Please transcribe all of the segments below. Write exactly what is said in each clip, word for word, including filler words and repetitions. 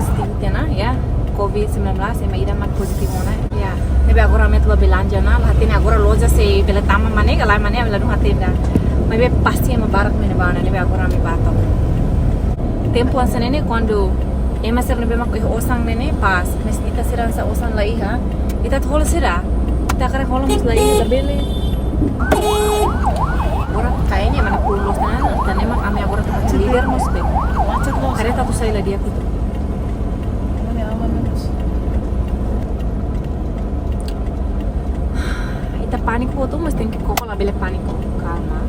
Positivu tiha ona, ya. Covid sembilan belas, ema ida mak positivu ona. Ya, ne'ebé agora ami atu bá belanja ona, la hatene agora loja sei bele tama mane, ka lae mane, ami ladún hatene ida. Maibé pasti ema barak mak iha ne'ebá ona, ne'ebé agora ami bá to'o. Tempu hanesan ne'e, kuandu ema sira ne'ebé mak iha osan ne'e, pas. Mas ita sira hanesan osan la iha, ita atu hola saida? Ita hakarak hola mós la iha, labele. Agora kayaknya mana pulus na, tan ne'e mak ami agora atu líder mós be. Macet loos. Kareta atu sai la di'ak hotu. Mana aman terus. Ita pániku hotu, mas tenke koko labele pániku. Kalma.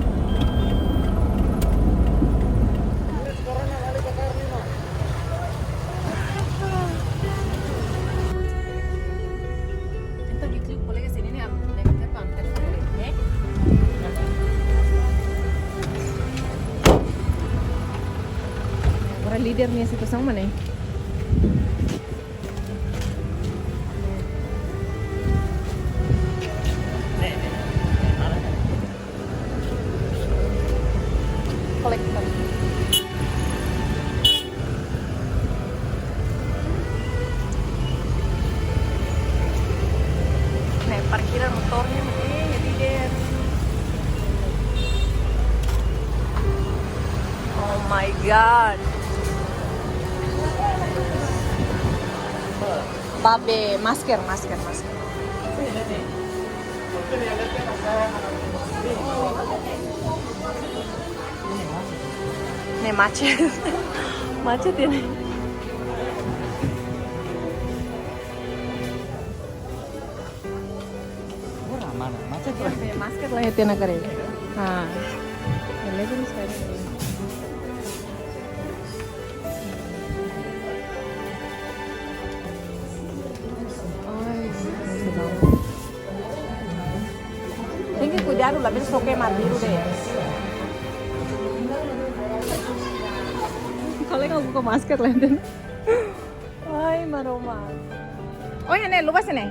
Entaun, di'ak liu kolega sira-ne'e, ne'e, ne'e, ne'e. Agora líder nia situasaun mak ne'e. Kolektor. Ne'e, parkiran motor ne'e, eh, jadi deh. Oh my God. Babe, masker, masker, masker. Ne'e macet. Macet ne'e. Ora, mana? Macet. Ya, be, masker la iha tiha ona karik. Ha. Eleven sekali. Ai, sedap. Tenke kuidadu, labele soke marmiru de'it. Kolega buka masker la iha tiha ona. Ai, Maromak. Oh, ya, ne'e, lupa sini.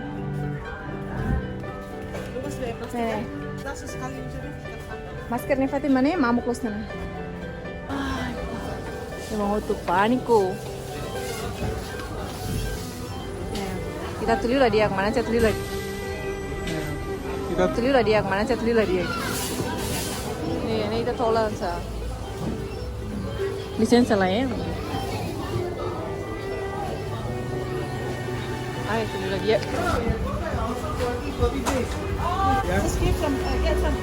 Lupa sudah ya, plastik. Ne'e. Langsung sekali aja deh. Masker ne'e fatin mak ne'e, mamuk loos tiha ona. Ai, ema hotu pániku. Ita atu liu la di'ak, mana atu liu la. Ita atu liu la di'ak, mana atu liu la di'ak. Ne'e, ne'e ita tolan sa. Lisensa la, eh. Ai, atu liu la di'ak. Just give some, uh, get some.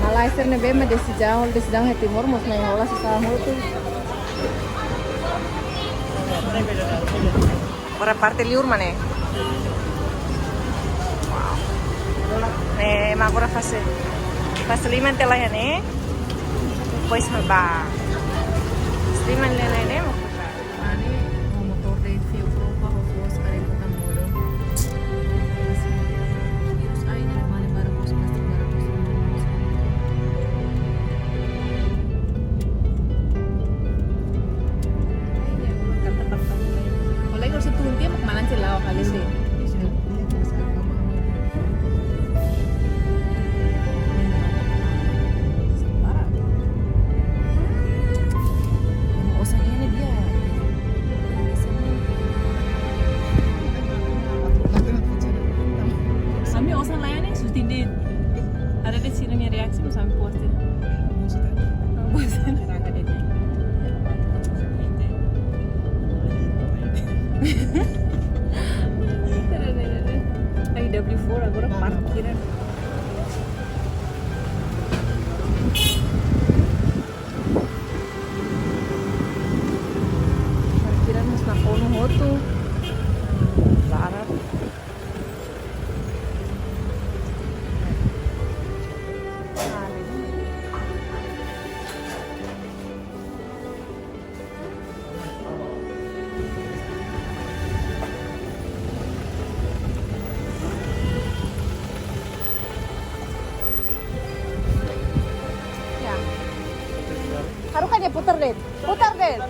Malae sira ne'ebé mak desizaun, desizaun iha Timor, mós mai hola sasán hotu. Agora parte liur mak ne'e. Wow. Ne'e, mak agora fase, fase liman tiha lai ne'e. Depois mak bá. Liman lai ne'e, mak. Ani, ho motór de'it fiu Europa, ho fuas kareta tan bodoh. Vírus ai, ne'e mane barak, plastik barak. Kolega, se turun tiha, mak manan se la'o kali se. Osan ne'e di'ak. Ami osan la iha ne'e, sudah de'it. Haree de'it sira-nia reaksi, mas ami puas de'it. Puas de'it. Ai, W four agora parkiran. Parkiran mós nakonu hotu. Laran. Ya. Haruka de'it, putar de'it. Putar de'it.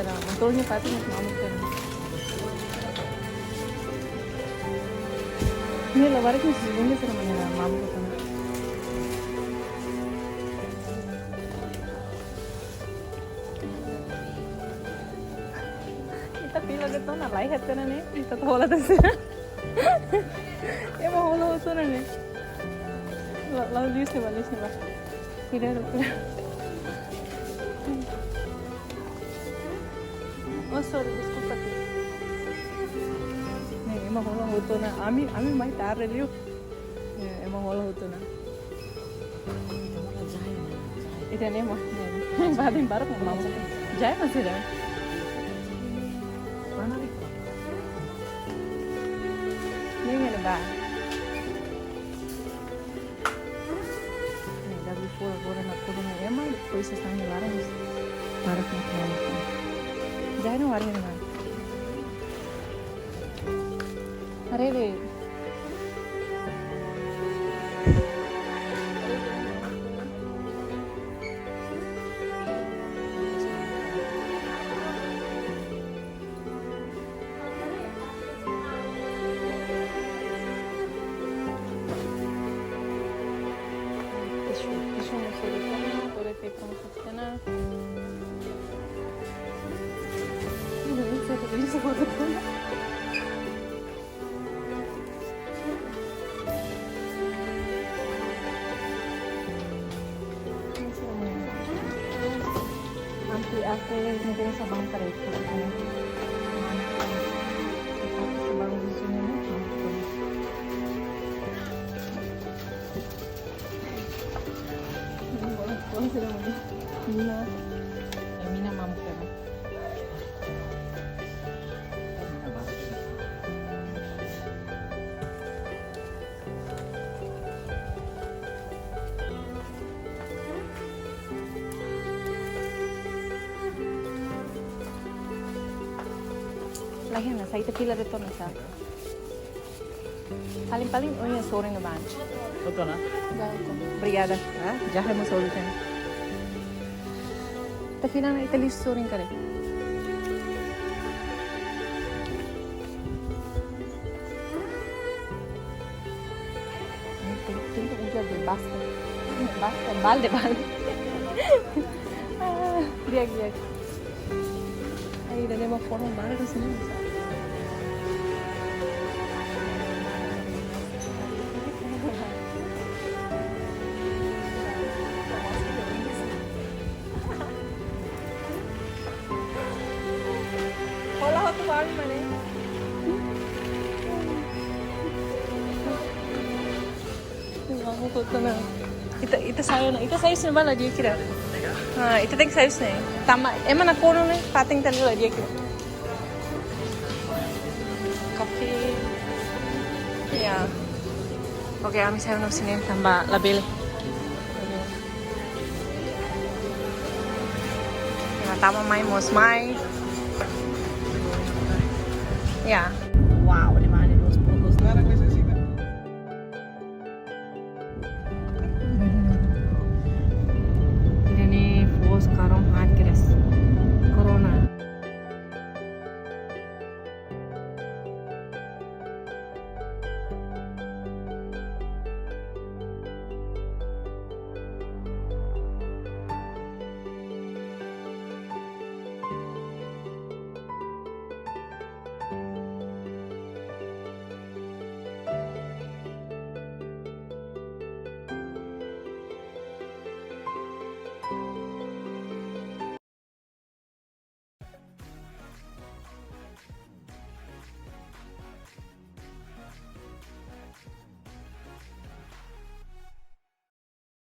Motornya pati mas mamuk kan. Ini lebar itu sesungguhnya serem mana mamuk kan. Ita fila de'it ona, laiha tiha ona ne'e, ita hola tiha ona. Ema hola hotu ona ne'e. La, la, liu ne'ebá, liu ne'ebá. Kuidadu, kuidadu. Oh, sorry, deskulpa, tia. Ne'e, ema hola hotu ona. Ami, ami mai tarde liu. Ne'e, ema hola hotu ona. Ita ne'e mós, ne'e. Batin barak mós. Jai masih ada. Ne'e, ne'e ba. Ne'e, W four agora nakonu ona ema, depois esta ne'e laran. Barak mós. Jai no hari ne'e. Haree de'it. Tisu, tisu masih ada, boleh pegang sana. Ini bisa, bisa foto. Nanti aku mungkin sabang kereta. Sabang di sini, nah. Mina. Ya, mina mampu ya. Lagi na, sai ita fila de'it ona sa. Paling-paling, oh ya, sorin na ban. Betul, nah? Obrigada. Ah, jahai mós sorin kan. Ita fila ona, ita liu sorin karik. Tem, tem que usar de basta. Basta, balde, balde. Ah, di'ak, di'ak. Ai, ida-ne'e ema forma barak ka sini. Hola hotu ba ami mane. Ita, ita sai ona, ita sai husi ne'ebá la di'ak ida. Ah, ita tenke sai husi ne'e. Tanba, ema nakonu ne'e, fatin ita liu la di'ak ida. Kafé. Ya. Oke, ami sai ona husi ne'e tanba labele. Ya, tama mai mós mai. Ya. Wow, de